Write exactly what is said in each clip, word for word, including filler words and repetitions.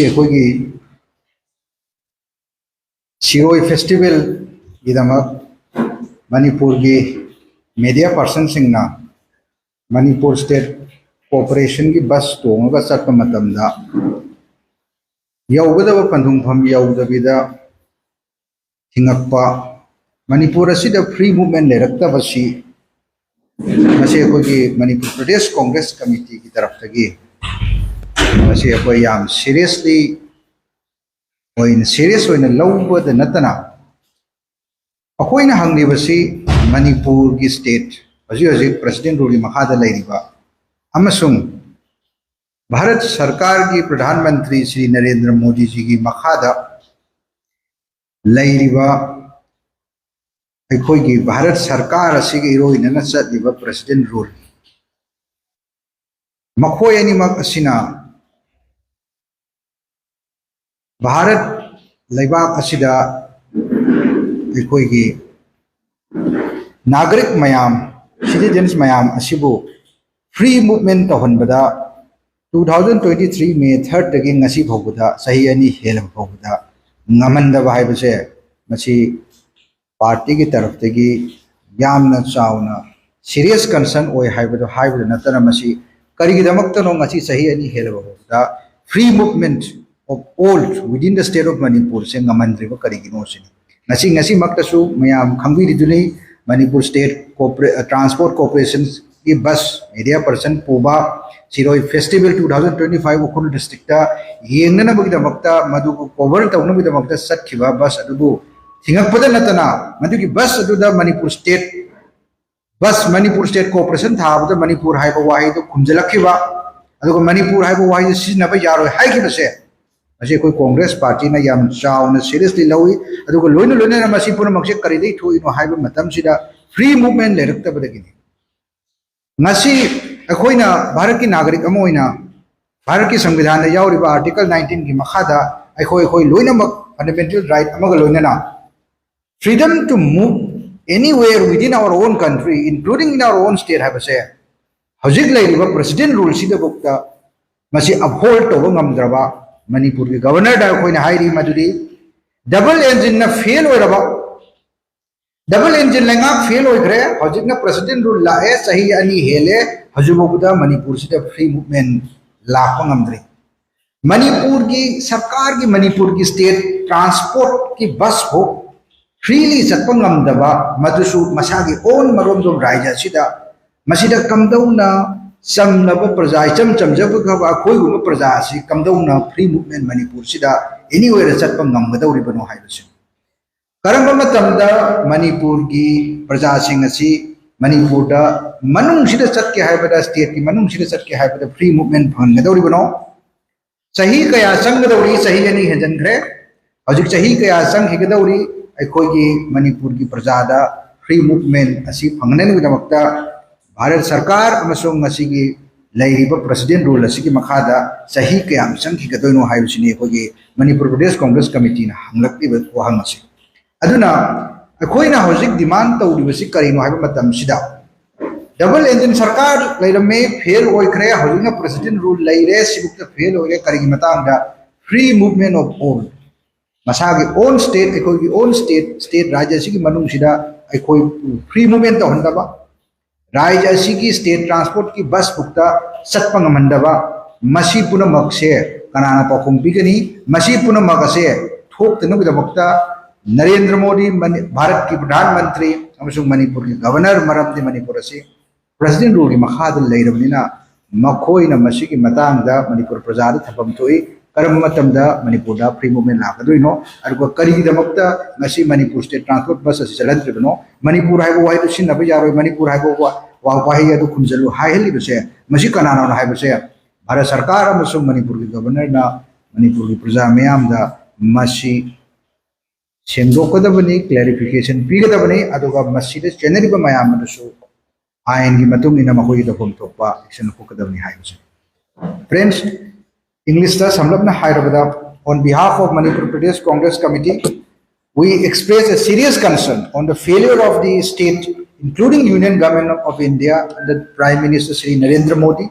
ꯑꯩꯈꯣꯏꯒꯤ ꯁꯤꯔꯣꯏ ꯐꯦꯁꯇꯤꯚꯦꯜꯒꯤꯗꯃꯛ ꯃꯅꯤꯄꯨꯔꯒꯤ media ꯄꯥꯔꯁꯟꯁꯤꯡꯅ Manipur state ꯀꯣꯔꯄꯣꯔꯦꯁꯟꯒꯤ bus ꯇꯣꯡꯉꯒ ꯆꯠꯄ ꯃꯇꯝꯗ ꯌꯧꯒꯗꯕ ꯄꯟꯊꯨꯡꯐꯝ ꯌꯧꯗꯕꯤꯗ ꯊꯤꯡꯉꯛꯄ, ꯃꯅꯤꯄꯨꯔ ꯑꯁꯤꯗ ꯐ꯭ꯔꯤ ꯃꯨꯚꯃꯦꯟ ꯂꯩꯔꯛꯇꯕꯁꯤ ꯃꯁꯤ ꯑꯩꯈꯣꯏꯒꯤ ꯃꯅꯤꯄꯨꯔ ꯄ꯭ꯔꯗꯦꯁ ꯀꯣꯡꯒ꯭ꯔꯦꯁ ꯀꯃꯤꯇꯤꯒꯤ ꯇꯔꯐꯇꯒꯤ ꯃꯁꯤ ꯑꯩꯈꯣꯏ ꯌꯥꯝ ꯁꯤꯔꯤꯌꯁꯂꯤ ꯑꯣꯏꯅ, ꯁꯤꯔꯤꯌꯁ ꯑꯣꯏꯅ ꯂꯧꯕꯗ ꯅꯠꯇꯅ ꯑꯩꯈꯣꯏꯅ ꯍꯪꯂꯤꯕꯁꯤ ꯃꯅꯤꯄꯨꯔꯒꯤ ꯁ꯭ꯇꯦꯠ ꯍꯧꯖꯤꯛ ꯍꯧꯖꯤꯛ ꯄ꯭ꯔꯦꯁꯤꯗꯦꯟ ꯔꯨꯜꯒꯤ ꯃꯈꯥꯗ ꯂꯩꯔꯤꯕ ꯑꯃꯁꯨꯡ ꯚꯥꯔꯠ ꯁꯔꯀꯥꯔꯒꯤ ꯄ꯭ꯔꯙꯥꯟ ꯃꯟꯇ꯭ꯔꯤ ꯁ꯭ꯔꯤ ꯅꯔꯦꯟꯗ꯭ꯔ ꯃꯣꯗꯤꯖꯤꯒꯤ ꯃꯈꯥꯗ ꯂꯩꯔꯤꯕ ꯑꯩꯈꯣꯏꯒꯤ ꯚꯥꯔꯠ ꯁꯔꯀꯥꯔ ꯑꯁꯤꯒ ꯏꯔꯣꯏꯅꯅ ꯆꯠꯂꯤꯕ ꯄ꯭ꯔꯦꯁꯤꯗꯦꯟ ꯔꯨꯜ, ꯃꯈꯣꯏ ꯑꯅꯤꯃꯛ ꯑꯁꯤꯅ ꯚꯥꯔꯠ ꯂꯩꯕꯥꯛ ꯑꯁꯤꯗ ꯑꯩꯈꯣꯏꯒꯤ ꯅꯥꯒꯔꯤꯛ ꯃꯌꯥꯝ, ꯁꯤꯇꯤꯖꯦꯟꯁ ꯃꯌꯥꯝ ꯑꯁꯤꯕꯨ ꯐ꯭ꯔꯤ ꯃꯨꯚꯃꯦꯟ ꯇꯧꯍꯟꯕꯗ two thousand twenty three May third ꯗꯒꯤ ꯉꯁꯤ ꯐꯥꯎꯕꯗ, ꯆꯍꯤ ꯑꯅꯤ ꯍꯦꯜꯂꯕ ꯐꯥꯎꯕꯗ ꯉꯝꯍꯟꯗꯕ ꯍꯥꯏꯕꯁꯦ, ꯃꯁꯤ ꯄꯥꯔꯇꯤꯒꯤ ꯇꯔꯐꯇꯒꯤ ꯌꯥꯝꯅ ꯆꯥꯎꯅ ꯁꯤꯔꯤꯌꯁ ꯀꯟꯁꯔꯟ ꯑꯣꯏ ꯍꯥꯏꯕꯗꯣ ꯍꯥꯏꯕꯗ ꯅꯠꯇꯅ, ꯃꯁꯤ ꯀꯔꯤꯒꯤꯗꯃꯛꯇꯅꯣ ꯉꯁꯤ ꯆꯍꯤ ꯑꯅꯤ ꯍꯦꯜꯂꯕ ꯐꯥꯎꯕꯗ free movement of all within the state of Manipur ꯁꯦ ꯉꯝꯍꯟꯗ꯭ꯔꯤꯕ ꯀꯔꯤꯒꯤꯅꯣ ꯁꯤꯅꯤ꯫ ꯉꯁꯤ, ꯉꯁꯤꯃꯛꯇꯁꯨ ꯃꯌꯥꯝ ꯈꯪꯕꯤꯔꯤꯗꯨꯅꯤ, ꯃꯅꯤꯄꯨꯔ ꯁ꯭ꯇꯦꯠ ꯀꯣꯔꯄꯣꯔꯦ-, ꯇ꯭ꯔꯥꯟꯁꯄꯣꯔꯠ ꯀꯣꯔꯄꯣꯔꯦꯁꯟꯒꯤ ꯕꯁ ꯃꯦꯗꯤꯌꯥ ꯄꯔꯁꯟ ꯄꯨꯕ Shirui festival two thousand twenty five Ukhrul district ꯌꯦꯡꯅꯅꯕꯒꯤꯗꯃꯛꯇ, ꯃꯗꯨꯕꯨ ꯀꯣꯚꯔ ꯇꯧꯅꯕꯒꯤꯗꯃꯛꯇ ꯆꯠꯈꯤꯕ ꯕꯁ ꯑꯗꯨꯕꯨ ꯊꯤꯡꯉꯛꯄꯗ ꯅꯠꯇꯅ, ꯃꯗꯨꯒꯤ ꯕꯁ ꯑꯗꯨꯗ Manipur state bus, Manipur state corporation ꯊꯥꯕꯗ ꯃꯅꯤꯄꯨꯔ ꯍꯥꯏꯕ ꯋꯥꯍꯩꯗꯨ ꯈꯨꯝꯖꯤꯜꯂꯛꯈꯤꯕ, ꯑꯗꯨꯒ ꯃꯅꯤꯄꯨꯔ ꯍꯥꯏꯕ ꯋꯥꯍꯩꯗꯨ ꯁꯤꯖꯤꯟꯅꯕ ꯌꯥꯔꯣꯏ ꯍꯥꯏꯈꯤꯕꯁꯦ, ꯃꯁꯤ ꯑꯩꯈꯣꯏ ꯀꯣꯡꯒ꯭ꯔꯦꯁ ꯄꯥꯔꯇꯤꯅ ꯌꯥꯝ ꯆꯥꯎꯅ ꯁꯤꯔꯤꯌꯁꯂꯤ ꯂꯧꯏ꯫ ꯑꯗꯨꯒ ꯂꯣꯏꯅ ꯂꯣꯏꯅꯅ ꯃꯁꯤ ꯄꯨꯝꯅꯃꯛꯁꯦ ꯀꯔꯤꯗꯒꯤ ꯊꯣꯛꯏꯅꯣ ꯍꯥꯏꯕ ꯃꯇꯝꯁꯤꯗ, ꯐ꯭ꯔꯤ ꯃꯨꯚꯃꯦꯟ ꯂꯩꯔꯛꯇꯕꯗꯒꯤꯅꯤ꯫ ꯉꯁꯤ ꯑꯩꯈꯣꯏꯅ ꯚꯥꯔꯠꯀꯤ ꯅꯥꯒꯔꯤꯛ ꯑꯃ ꯑꯣꯏꯅ ꯚꯥꯔꯠꯀꯤ ꯁꯪꯕꯤꯙꯥꯟꯗ ꯌꯥꯎꯔꯤꯕ ꯑꯥꯔꯇꯤꯀꯜ nineteenꯒꯤ ꯃꯈꯥꯗ ꯑꯩꯈꯣꯏ, ꯑꯩꯈꯣꯏ ꯂꯣꯏꯅꯃꯛ ꯐꯟꯗꯥꯃꯦꯟꯇꯦꯜ ꯔꯥꯏꯠ ꯑꯃꯒ ꯂꯣꯏꯅꯅ freedom to move anywhere within our own country, including in our own state ꯍꯥꯏꯕꯁꯦ ꯍꯧꯖꯤꯛ ꯂꯩꯔꯤꯕ ꯄ꯭ꯔꯦꯁꯤꯗꯦꯟ ꯔꯨꯜꯁꯤꯗꯐꯥꯎꯗ ꯃꯁꯤ ꯑꯞꯍꯣꯜꯗ ꯇꯧꯕ ꯉꯝꯗ꯭ꯔꯕ, ꯃꯅꯤꯄꯨꯔꯒꯤ ꯒꯕꯔꯅꯔꯗ ꯑꯩꯈꯣꯏꯅ ꯍꯥꯏꯔꯤ ꯃꯗꯨꯗꯤ ꯗꯕꯜ ꯏꯟꯖꯤꯟꯅ ꯐꯦꯜ ꯑꯣꯏꯔꯕ, ꯗꯕꯜ ꯏꯟꯖꯤꯟ ꯂꯩꯉꯥꯛ ꯐꯦꯜ ꯑꯣꯏꯈ꯭ꯔꯦ, ꯍꯧꯖꯤꯛꯅ ꯄ꯭ꯔꯦꯁꯤꯗꯦꯟ ꯔꯨꯜ ꯂꯥꯛꯑꯦ, ꯆꯍꯤ ꯑꯅꯤ ꯍꯦꯜꯂꯦ, ꯍꯧꯖꯤꯛꯐꯥꯎꯕꯗ ꯃꯅꯤꯄꯨꯔꯁꯤꯗ ꯐ꯭ꯔꯤ ꯃꯨꯚꯃꯦꯟ ꯂꯥꯛꯄ ꯉꯝꯗ꯭ꯔꯤ꯫ ꯃꯅꯤꯄꯨꯔꯒꯤ ꯁꯔꯀꯥꯔꯒꯤ, ꯃꯅꯤꯄꯨꯔꯒꯤ ꯁ꯭ꯇꯦꯠ ꯇ꯭ꯔꯥꯟꯁꯄꯣꯔꯠꯀꯤ ꯕꯁ ꯐꯥꯎ ꯐ꯭ꯔꯤꯂꯤ ꯆꯠꯄ ꯉꯝꯗꯕ, ꯃꯗꯨꯁꯨ ꯃꯁꯥꯒꯤ ꯑꯣꯟ ꯃꯔꯣꯝꯗꯣꯝ ꯔꯥꯏꯖ ꯑꯁꯤꯗ, ꯃꯁꯤꯗ ꯀꯝꯗꯧꯅ ꯆꯝꯂꯕ ꯄ꯭ꯔꯖꯥ, ꯏꯆꯝ ꯆꯝꯖꯕ ꯑꯩꯈꯣꯏꯒꯨꯝꯕ ꯄ꯭ꯔꯖꯥ ꯑꯁꯤ ꯀꯝꯗꯧꯅ ꯐ꯭ꯔꯤ ꯃꯨꯚꯃꯦꯟ ꯃꯅꯤꯄꯨꯔꯁꯤꯗ ꯑꯦꯅꯤꯋꯦꯔ ꯆꯠꯄ ꯉꯝꯒꯗꯧꯔꯤꯕꯅꯣ ꯍꯥꯏꯕꯁꯤ? ꯀꯔꯝꯕ ꯃꯇꯝꯗ ꯃꯅꯤꯄꯨꯔꯒꯤ ꯄ꯭ꯔꯖꯥꯁꯤꯡ ꯑꯁꯤ ꯃꯅꯤꯄꯨꯔꯗ ꯃꯅꯨꯡꯁꯤꯗ ꯆꯠꯀꯦ ꯍꯥꯏꯕꯗ, ꯁ꯭ꯇꯦꯠꯀꯤ ꯃꯅꯨꯡꯁꯤꯗ ꯆꯠꯀꯦ ꯍꯥꯏꯕꯗ ꯐ꯭ꯔꯤ ꯃꯨꯚꯃꯦꯟ ꯐꯪꯍꯟꯒꯗꯧꯔꯤꯕꯅꯣ? ꯆꯍꯤ ꯀꯌꯥ ꯆꯪꯒꯗꯧꯔꯤ? ꯆꯍꯤ ꯑꯅꯤ ꯍꯦꯟꯖꯟꯈ꯭ꯔꯦ꯫ ꯍꯧꯖꯤꯛ ꯆꯍꯤ ꯀꯌꯥ ꯆꯪꯈꯤꯒꯗꯧꯔꯤ? ꯑꯩꯈꯣꯏꯒꯤ ꯃꯅꯤꯄꯨꯔꯒꯤ ꯄ꯭ꯔꯖꯥꯗ ꯐ꯭ꯔꯤ ꯃꯨꯚꯃꯦꯟ ꯑꯁꯤ ꯐꯪꯍꯟꯅꯕꯒꯤꯗꯃꯛꯇ ꯚꯥꯔꯠ ꯁꯔꯀꯥꯔ ꯑꯃꯁꯨꯡ ꯉꯁꯤꯒꯤ ꯂꯩꯔꯤꯕ ꯄ꯭ꯔꯦꯁꯤꯗꯦꯟ ꯔꯨꯜ ꯑꯁꯤꯒꯤ ꯃꯈꯥꯗ ꯆꯍꯤ ꯀꯌꯥꯝ ꯆꯪꯈꯤꯒꯗꯣꯏꯅꯣ ꯍꯥꯏꯕꯁꯤꯅꯤ ꯑꯩꯈꯣꯏꯒꯤ ꯃꯅꯤꯄꯨꯔ ꯄ꯭ꯔꯗꯦꯁ ꯀꯣꯡꯒ꯭ꯔꯦꯁ ꯀꯃꯤꯇꯤꯅ ꯍꯪꯂꯛꯂꯤꯕ ꯋꯥꯍꯪ ꯑꯁꯤ꯫ ꯑꯗꯨꯅ ꯑꯩꯈꯣꯏꯅ ꯍꯧꯖꯤꯛ ꯗꯤꯃꯥꯟ ꯇꯧꯔꯤꯕꯁꯤ ꯀꯔꯤꯅꯣ ꯍꯥꯏꯕ ꯃꯇꯝꯁꯤꯗ, ꯗꯕꯜ ꯏꯟꯖꯤꯟ ꯁꯔꯀꯥꯔ ꯂꯩꯔꯝꯃꯦ, ꯐꯦꯜ ꯑꯣꯏꯈ꯭ꯔꯦ, ꯍꯧꯖꯤꯛꯅ ꯄ꯭ꯔꯦꯁꯤꯗꯦꯟ ꯔꯨꯜ ꯂꯩꯔꯦ, ꯁꯤꯕꯨꯛꯇ ꯐꯦꯜ ꯑꯣꯏꯔꯦ, ꯀꯔꯤꯒꯤ ꯃꯇꯥꯡꯗ? ꯐ꯭ꯔꯤ ꯃꯨꯚꯃꯦꯟ ꯑꯣꯐ ꯑꯣꯜ, ꯃꯁꯥꯒꯤ ꯑꯣꯟ ꯁ꯭ꯇꯦꯠ, ꯑꯩꯈꯣꯏꯒꯤ ꯑꯣꯟ ꯁ꯭ꯇꯦꯠ, ꯁ꯭ꯇꯦꯠ ꯔꯥꯖ꯭ꯌ ꯑꯁꯤꯒꯤ ꯃꯅꯨꯡꯁꯤꯗ ꯑꯩꯈꯣꯏ ꯐ꯭ꯔꯤ ꯃꯨꯚꯃꯦꯟ ꯇꯧꯍꯟꯗꯕ, ꯔꯥꯖ꯭ꯌ ꯑꯁꯤꯒꯤ ꯁ꯭ꯇꯦꯠ ꯇ꯭ꯔꯥꯟꯁꯄꯣꯔꯠꯀꯤ ꯕꯁ ꯐꯥꯎꯇ ꯆꯠꯄ ꯉꯝꯍꯟꯗꯕ, ꯃꯁꯤ ꯄꯨꯝꯅꯃꯛꯁꯦ ꯀꯅꯥꯅ ꯄꯥꯎꯈꯨꯝ ꯄꯤꯒꯅꯤ? ꯃꯁꯤ ꯄꯨꯝꯅꯃꯛ ꯑꯁꯦ ꯊꯣꯛꯇꯅꯕꯒꯤꯗꯃꯛꯇ ꯅꯔꯦꯟꯗ꯭ꯔ ꯃꯣꯗꯤ, ꯃꯅꯤ-, ꯚꯥꯔꯠꯀꯤ ꯄ꯭ꯔꯙꯥꯟ ꯃꯟꯇ꯭ꯔꯤ ꯑꯃꯁꯨꯡ ꯃꯅꯤꯄꯨꯔꯒꯤ ꯒꯕꯔꯅꯔ, ꯃꯔꯝꯗꯤ ꯃꯅꯤꯄꯨꯔ ꯑꯁꯤ ꯄ꯭ꯔꯦꯁꯤꯗꯦꯟ ꯔꯨꯜꯒꯤ ꯃꯈꯥꯗ ꯂꯩꯔꯕꯅꯤꯅ, ꯃꯈꯣꯏꯅ ꯃꯁꯤꯒꯤ ꯃꯇꯥꯡꯗ ꯃꯅꯤꯄꯨꯔ ꯄ꯭ꯔꯖꯥꯗ ꯊꯝꯐꯝ ꯊꯣꯛꯏ꯫ ꯀꯔꯝꯕ ꯃꯇꯝꯗ ꯃꯅꯤꯄꯨꯔꯗ ꯐ꯭ꯔꯤ ꯃꯨꯚꯃꯦꯟ ꯂꯥꯛꯀꯗꯣꯏꯅꯣ? ꯑꯗꯨꯒ ꯀꯔꯤꯒꯤꯗꯃꯛꯇ ꯉꯁꯤ ꯃꯅꯤꯄꯨꯔ ꯁ꯭ꯇꯦꯠ ꯇ꯭ꯔꯥꯟꯁꯄꯣꯔꯠ ꯕꯁ ꯑꯁꯤ ꯆꯠꯍꯟꯗ꯭ꯔꯤꯕꯅꯣ? ꯃꯅꯤꯄꯨꯔ ꯍꯥꯏꯕ ꯋꯥꯍꯩꯗꯨ ꯁꯤꯖꯤꯟꯅꯕ ꯌꯥꯔꯣꯏ, ꯃꯅꯤꯄꯨꯔ ꯍꯥꯏꯕ ꯋꯥ-, ꯋꯥ-, ꯋꯥꯍꯩ ꯑꯗꯨ ꯈꯨꯝꯖꯤꯜꯂꯨ ꯍꯥꯏꯍꯜꯂꯤꯕꯁꯦ, ꯃꯁꯤ ꯀꯅꯥꯅꯣ ꯍꯥꯏꯕꯁꯦ ꯚꯥꯔꯠ ꯁꯔꯀꯥꯔ ꯑꯃꯁꯨꯡ ꯃꯅꯤꯄꯨꯔꯒꯤ ꯒꯕꯔꯅꯔꯅ ꯃꯅꯤꯄꯨꯔꯒꯤ ꯄ꯭ꯔꯖꯥ ꯃꯤꯌꯥꯝꯗ ꯃꯁꯤ ꯁꯦꯡꯗꯣꯛꯀꯗꯕꯅꯤ, ꯀ꯭ꯂꯦꯔꯤꯐꯤꯀꯦꯁꯟ ꯄꯤꯒꯗꯕꯅꯤ, ꯑꯗꯨꯒ ꯃꯁꯤꯗ ꯆꯦꯟꯅꯔꯤꯕ ꯃꯌꯥꯝ ꯑꯗꯨꯁꯨ ꯑꯥꯏꯟꯒꯤ ꯃꯇꯨꯡ ꯏꯟꯅ ꯃꯈꯣꯏꯒꯤ ꯇꯧꯐꯝ ꯊꯣꯛꯄ ꯑꯦꯛꯁꯟ ꯂꯧꯊꯣꯛꯀꯗꯕꯅꯤ ꯍꯥꯏꯕꯁꯦ꯫ Friends, ꯏꯪꯂꯤꯁꯇ ꯁꯝꯂꯞꯅ ꯍꯥꯏꯔꯕꯗ, on behalf of Manipur Pradesh Congress Committee, we express a serious concern on the failure of the state, including Union Government of India under Prime Minister Shri Narendra Modi,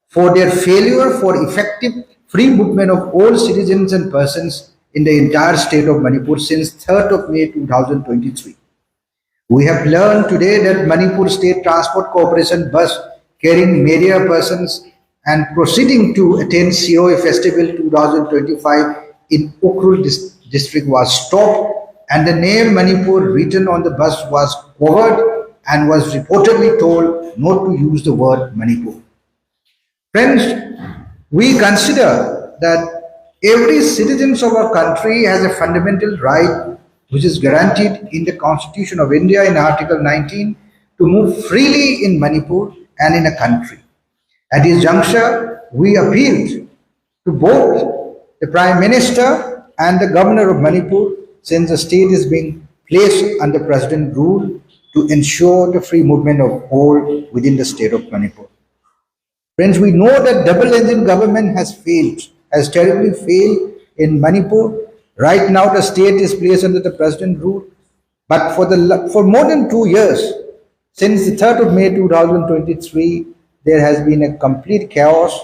for their failure for effective free movement of all citizens and persons in the entire state of Manipur since third of May two thousand twenty-three. We have learned today that Manipur State Transport Corporation bus carrying media persons and proceeding to attend C O A Festival two thousand twenty-five in Ukhrul dis- district was stopped, and the name Manipur written on the bus was covered and was reportedly told not to use the word Manipur. Friends, we consider that every citizen of our country has a fundamental right which is guaranteed in the Constitution of India in Article nineteen to move freely in Manipur and in a country. At this juncture, we appealed to both the Prime Minister and the Governor of Manipur, since the state is being placed under President rule, to ensure the free movement of all within the state of Manipur. Friends, we know that double engine government has failed, has terribly failed in Manipur. Right now, the state is placed under the President rule. But for the for more than two years, since the third of May two thousand twenty-three, there has been a complete chaos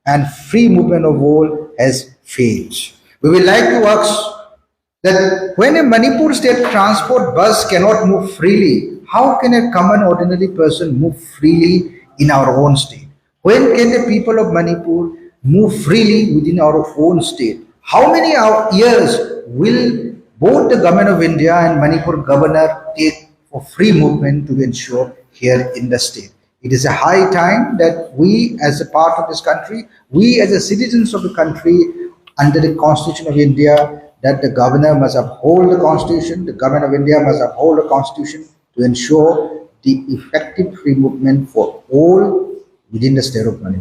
and free movement of all has failed. We would like to ask that when a Manipur state transport bus cannot move freely, how can a common ordinary person move freely in our own state? When can the people of Manipur move freely within our own state? How many years will both the Government of India and Manipur governor take for free movement to ensure here in the state? It is a high time that we, as a part of this country, we as a citizens of the country, under the Constitution of India, that the governor must uphold the Constitution, the Government of India must uphold the Constitution to ensure the effective free movement for all within the state of Manipur.